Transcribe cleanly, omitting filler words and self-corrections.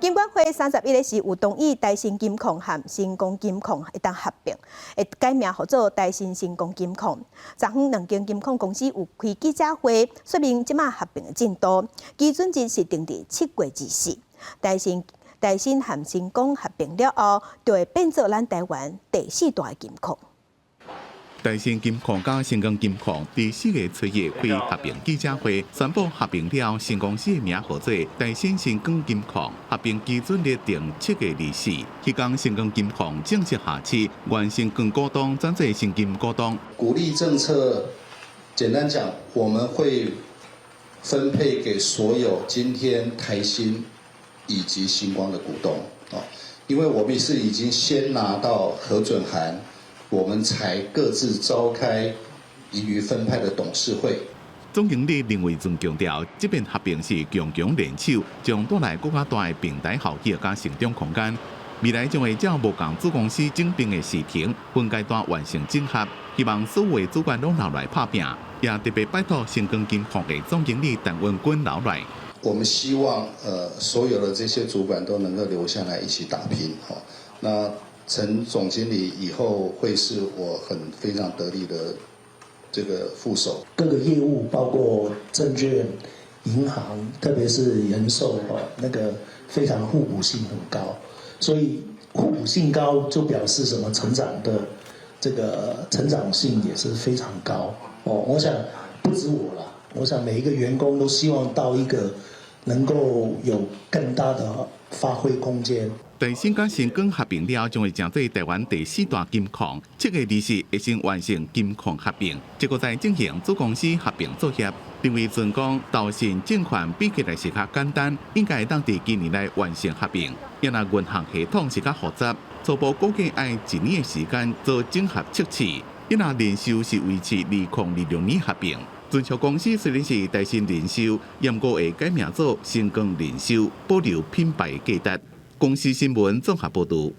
金管會31日時有同意台新金控和新光金控會當合併，會改名號做台新新光金控。昨昏兩間金控公司有開記者會，說明這馬合併的進度。基準日是定佇7月24。台新和新光合併了後，就會變做咱台灣第四大金控。台新金控佮新光金控佇4月初一開合併記者會，宣布合併了後，新公司的名號做台新新光金控，合併基準日定7月24。彼工新光金控正式下市，原新光股東轉做新金股東。股利政策，簡單講，我們會分配給所有今天台新以及新光的股東，因為我們是已經先拿到核准函。我們才各自召開盈餘分派的董事會。總經理林維尊強調，這遍合併是強強聯手，將帶來閣較大的平台效益佮成長空間。未來將會照無仝子公司整併的時程，分階段完成整合。希望所有主管攏留來拍拚，也特別拜託新光金控的總經理陳文君留來。我們希望，所有的這些主管都能夠留下來一起打拼。那陳總經理以後會是我很非常得力的這個副手。各個業務包括證券、銀行，特別是人壽，那個非常互補性很高，所以互補性高就表示什麼？成長的這個成長性也是非常高。哦，我想不止我啦，我想每一個員工都希望到一個能夠有更大的發揮空間。台新佮新光合併了，將會成做台灣第四大金控。7月24會先完成金控合併，這個再進行子公司合併作業。林維尊講，投信證券比起來是較簡單，應該會當佇今年內完成合併。若銀行系統是較複雜，初步估計愛一年的時間做整合測試。若人壽是維持2026年合併。全球公司雖然是台新人壽，毋過會改名做新光人壽，保留品牌價值。公視新聞綜合報導。